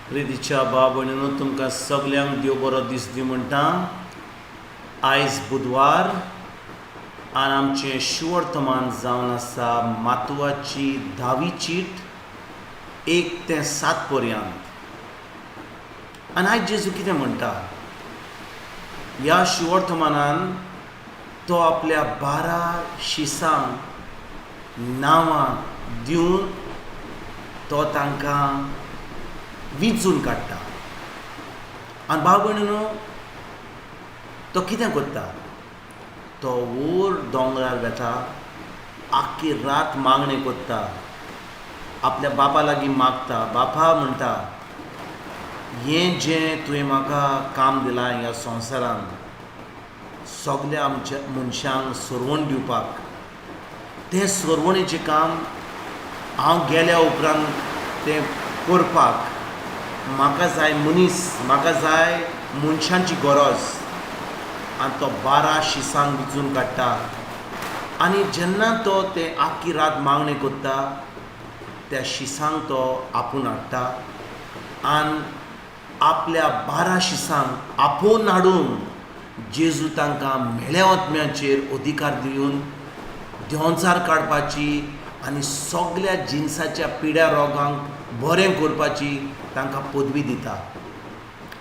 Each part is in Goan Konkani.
प्रितीच्या भाव भयणीनो, तुमकां सगल्यांक देव बरो दीस दी म्हणटा. आयज बुधवार आनी आमचें शुवर्तमान जावन आसा मातवाची धावी चीट 1 ते 7 पर्यंत. आनी आयज जेजू कितें म्हणटा ह्या शुवर्तमानान? तो आपल्या 12 शिसांक नांवां दिवन तो तांकां विंचून काडटा. आनी भाव भयणीनो, तो कितें करता? तो वयर दोंगरार वेता, आख्खी रात मागणें करता, आपल्या बापा लागीं मागता. बापा म्हणटा, हें जें तुवें म्हाका काम दिलां ह्या संवसारांत सगल्या आमच्या मनशांक सरवण दिवपाक, तें सरवणेचें काम हांव गेल्या उपरांत तें करपाक म्हाका जाय मनीस, म्हाका जाय मनशांची गरज. आनी तो 12 शिसांक विंचून काडटा. आनी जेन्ना तो ते आख्खी रात मागणें करता, त्या शिसांक तो आपोवन हाडटा. आनी आपल्या 12 शिसांक आपोवन हाडून जेजू तांकां म्हेळ्या आत्म्याचेर अधिकार दिवन देंवचार काडपाची आनी सगल्या जिनसाच्या पिड्या रोगांक बरें करपाची तांकां पदवी दिता.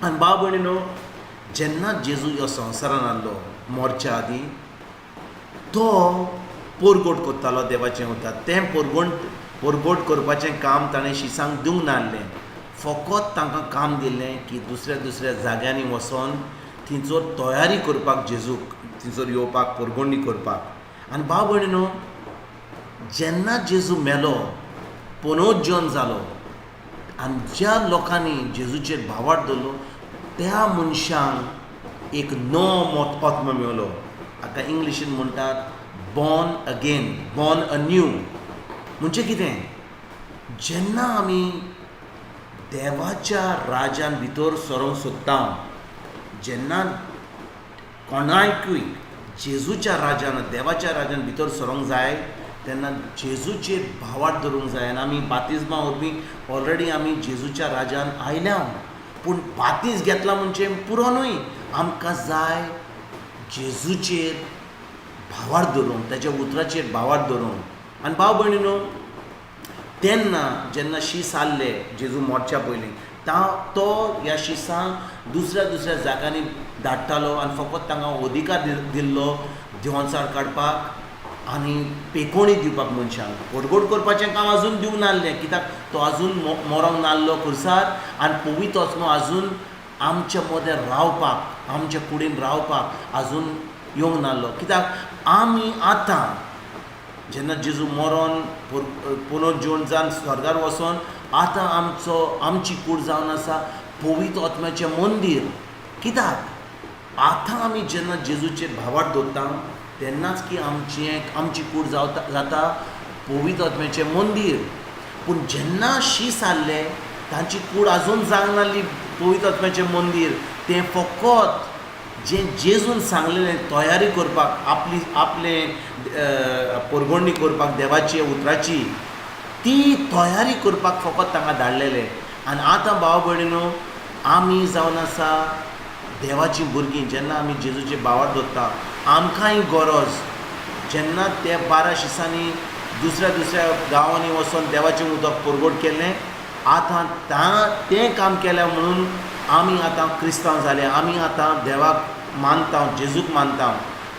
आनी भाव भयणीनो, जेन्ना जेजू ह्या संवसारान आसलो मरच्या आदीं, तो परगट करतालो देवाचें उतर. तें परगट करपाचें काम ताणें शिसांक दिवंक नासलें. फकत तांकां काम दिल्लें की दुसऱ्या दुसऱ्या जाग्यांनी वचोन थंयसर तयारी करपाक, जेजूक थंयसर येवपाक परगणणी करपाक. आनी भाव भयणीनो, जेन्ना जेजू मेलो, पुनर्जन जालो आनी ज्या लोकांनी जेजूचेर भावार्थ दवरलो, त्या मनशांक एक नवो आत्मो मेवलो. हाका इंग्लिशीन म्हणटात born again, born a new. म्हणजे कितें? जेन्ना आमी देवाच्या राजान भितर सरोंक सोदता, जेन्ना कोणाकूय जेजूच्या राजान, देवाच्या राजान भितर सरोंक जाय, तेन्ना जेजूचेर भावार्थ दवरूंक जाय. आनी आमी बातिज्मा वरवीं ऑलरेडी आमी जेजूच्या राजान आयल्या. पूण बातीज घेतला म्हणजे पुरो न्हय, आमकां जाय जेजूचेर भावार्थ दवरूंक, ताच्या उतराचेर भावार्थ दवरूंक. आनी भाव भयणीनो, तेन्ना जेन्ना शीस आहले जेजू मरच्या पयलीं, तो ह्या शिसांक दुसऱ्या दुसऱ्या जाग्यांनी धाडटालो आनी फकत तांकां अधिकार दिल्लो देंवचार काडपाक आनी पेकोणी दिवपाक मनशांक. परगट करपाचें काम आजून दिवंक नासलें, कित्याक तो आजून मरोंक नासलो खुर्सार आनी पवित्र आत्मो आजून आमच्या मदें रावपाक, आमच्या कुडीन रावपाक आजून येवंक नासलो. कित्याक आमी आतां जेन्ना जेजू मरोन पुनर्जीवन जावन स्वर्गार वचोन आतां आमचो आमची कूड जावन आसा पवित्र आत्म्याचें मंदीर. कित्याक आतां आमी जेन्ना जेजूचेर भावार्थ दवरता, तेन्नाच की आमची कूड जाता पवित्र आत्म्याचें मंदीर. पूण जेन्ना शीस आहले, तांची कूड आजून जावंक नासली पवित्र आत्म्याचें मंदीर. तें फकत जें जेजून सांगलेलें तयारी करपाक, आपली आपलें परगणणी करपाक देवाची उतराची, ती तयारी करपाक फकत तांकां धाडलेलें. आनी आतां भाव भयणीनो, आमी जावन आसा देवाचीं भुरगीं. जेन्ना आमी जेजूचे भावार्थ दवरता, आमकांय गरज जेन्ना ते 12 शिसांनी दुसऱ्या दुसऱ्या गांवांनी वचोन देवाचें उदक परगट केलें, आतां तें काम केलें म्हणून आमी आतां क्रिस्तांव जाले. आमी आतां देवाक मानता, जेजूक मानता.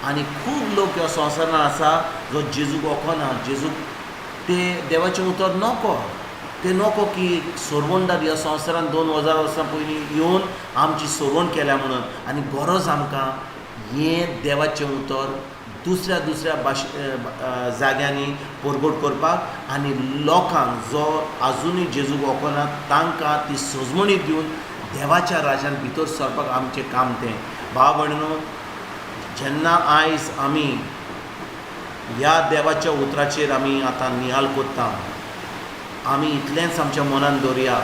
आनी खूब लोक ह्या संवसारान आसा जो जेजूक वळखना. जेजूक ते देवाचें उतर नको, ते नको की सरवणदार ह्या संवसारान 2000 वर्सां पयलीं येवन आमची सरवण केल्या म्हणून. आनी गरज आमकां हें देवाचें उतर दुसऱ्या दुसऱ्या भाशे जाग्यांनी परगट करपाक आनी लोकांक जो आजुनूय जेजूक वळखना, तांकां ती सजमणी दिवन देवाच्या राजान भितर सरपाक आमचें काम तें. भाव भयणीनो, जेन्ना आयज आमी ह्या देवाच्या उतराचेर आमी आतां निहाल करता, आमी इतलेंच आमच्या मनान दवरया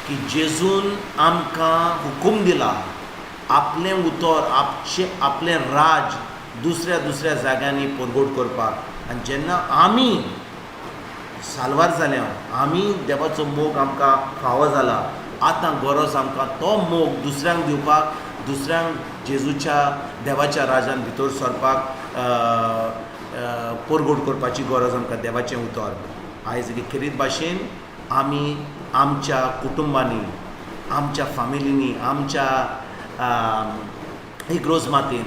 की जेजून आमकां हुकूम दिला आपलें उतर, आपचें आपलें राज दुसऱ्या दुसऱ्या जाग्यांनी परगट करपाक. आनी जेन्ना आमी साल्वार जाल्या, आमी देवाचो मोग आमकां फावो जाला, आतां गरज आमकां तो मोग दुसऱ्यांक दिवपाक, दुसऱ्यांक जेजूच्या देवाच्या राजान भितर सरपाक परगट करपाची गरज आमकां देवाचें उतर. आयज एक खेरीत भाशेन आमी आमच्या कुटुंबांनी, आमच्या फामिलींनी, आमच्या एक रोज मातयेन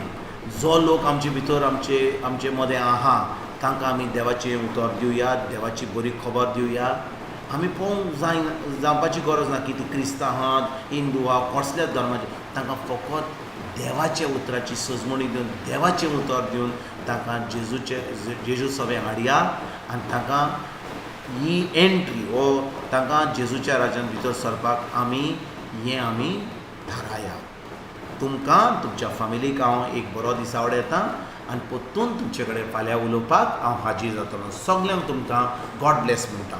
जो लोक आमचे भितर आमचे आमचे मदें आहा तांकां आमी देवाचें उतर दिवया, देवाची बरी खबर दिवया. आमी पळोवंक जायना, जावपाची गरज ना की ती क्रिस्तांव आहात, हिंदू आहा, कसल्याच धर्माचे. तांकां फकत देवाच्या उतराची सजमणी दिवन, देवाचें उतर दिवन तांकां जेजूचे जेजू सवें हाडया आनी तांकां ही एंट्री हो तांकां जेजूच्या राज्यान भितर सरपाक आमी हें आमी थाराया. तुमकां तुमच्या फामिलीक हांव एक बरो दीस आवडयता आनी परतून तुमचे कडेन फाल्यां उलोवपाक हांव हाजीर जातलो. सगल्यांक तुमकां गॉड ब्लेस म्हणटा.